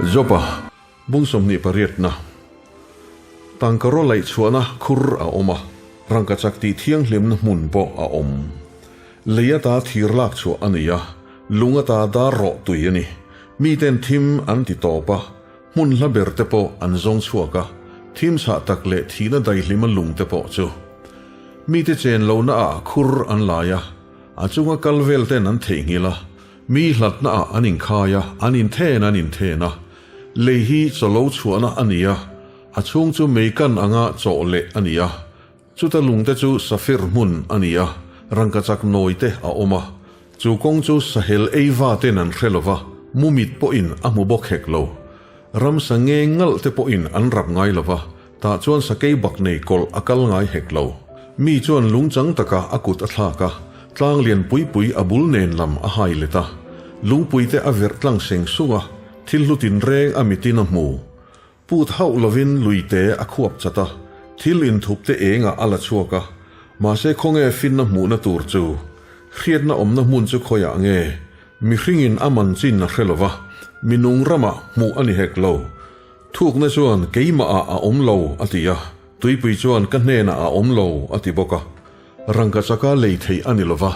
Joba bung 28na Tangkaraw laih chhuahna khur a awm a, rangkachak tih thianghlimna hmun pawh a awm. Lei ata thir lak chhuah a ni a, lung ata dar rawh tui a ni. Miten thim an ti tawp a, hmun hla ber te pawh an zawng chhuak a, thim chhah tak leh thihna daihlima lung te pawh chu. Mite chen lohna ah khur an lai a, a chunga kal vel ten an theihnghilh a, mi hlatna ah an inkhai a, an inthen an inthen a. Lei hi chawlo chhuahna a ni a, a chhung chu meikan anga chawh leh a ni a. Chuta lungte chu safir hmun a ni a, rangkachak nawi te a awm a. Chu kawng chu sahel eiva ten an hre lova, mumit pawhin a hmu bawk hek lo. Ramsa nge ngalh te pawhin an rap ngai lova, tah chuan sakei bak nei kawlh a kal ngai hek lo. Mi chuan lungchang taka a kut a thlak a, tlang lian pui pui a bul nen lam a hai let a. Lungpui te a verh tlang seng sung a, thil hlu tinreng a mitin a hmu. Put hauh lovin luite a khuap chat a, thil inthup te engah a la chhuak a, mahse khawnge finna hmuhna tur chu? Hriatna awmna hmun chu khawiah nge? Mihringin a man chin a hre lova, mi nung ramah hmuh a ni hek lo. Thukna chuan keimahah a awm lo a ti a, tuipui chuan ka hnenah a awm lo a ti bawk a. Rangkachaka lei theih a ni lova,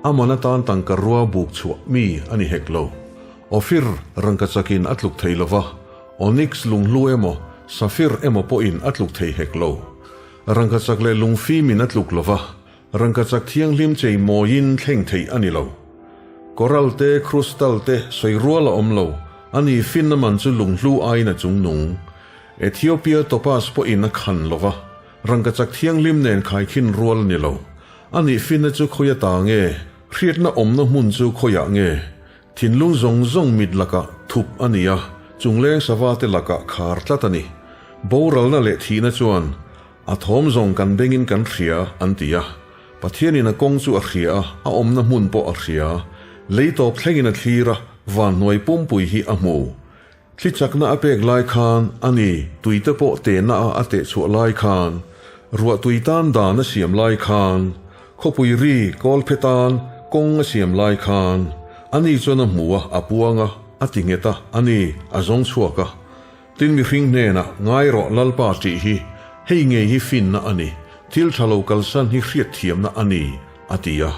a man atan tangka rua buk chhuah mi a ni hek lo. Ofir rangkachakin a tluk thei lova, onyx lunghlu emaw, safir emaw pawhin a tluk thei hek lo. Rangkachak leh lungfimin a tluk lova, rangkachak thianghlim chei mawiin thleng theih a ni lo. Coral te, crystal te sawi rual a awm lo, a ni finna man chu lunghlu aiin a chungnung. Ethiopia topaz pawhin a khan lova, rangkachak thianghlim nen khaikhin rual a ni lo. A nih finna chu khawi ata nge? Hriatna awmna hmun chu khawiah nge? Thinlung zawng zawng mit lakah thup a ni a, chungleng savate lakah khar tlat a ni. Boralna leh thihna chuan a thawm zawng kan bengin kan hria an ti a. Pathianin a kawng chu a hria a, a awmna hmun pawh a hria. Lei tawp thlengin a thlir a, vanhnuai pumpui hi a hmu. Thli chakna a pek lai khan a ni, tuite pawh tehna a a teh chhuah lai khan, ruah tui tan dan a siam lai khan, khawpui ri kawl phe tan kawng a siam lai khan, a ni chuan a hmu a, a puang a, a ti nghet a, a ni, a zawng chhuak a. Tin mihring hnenah, Ngai rawh Lalpa tih hi, hei ngei hi finna a ni, thil tha lo kalsan hi hriatthiamna a ni, a ti a.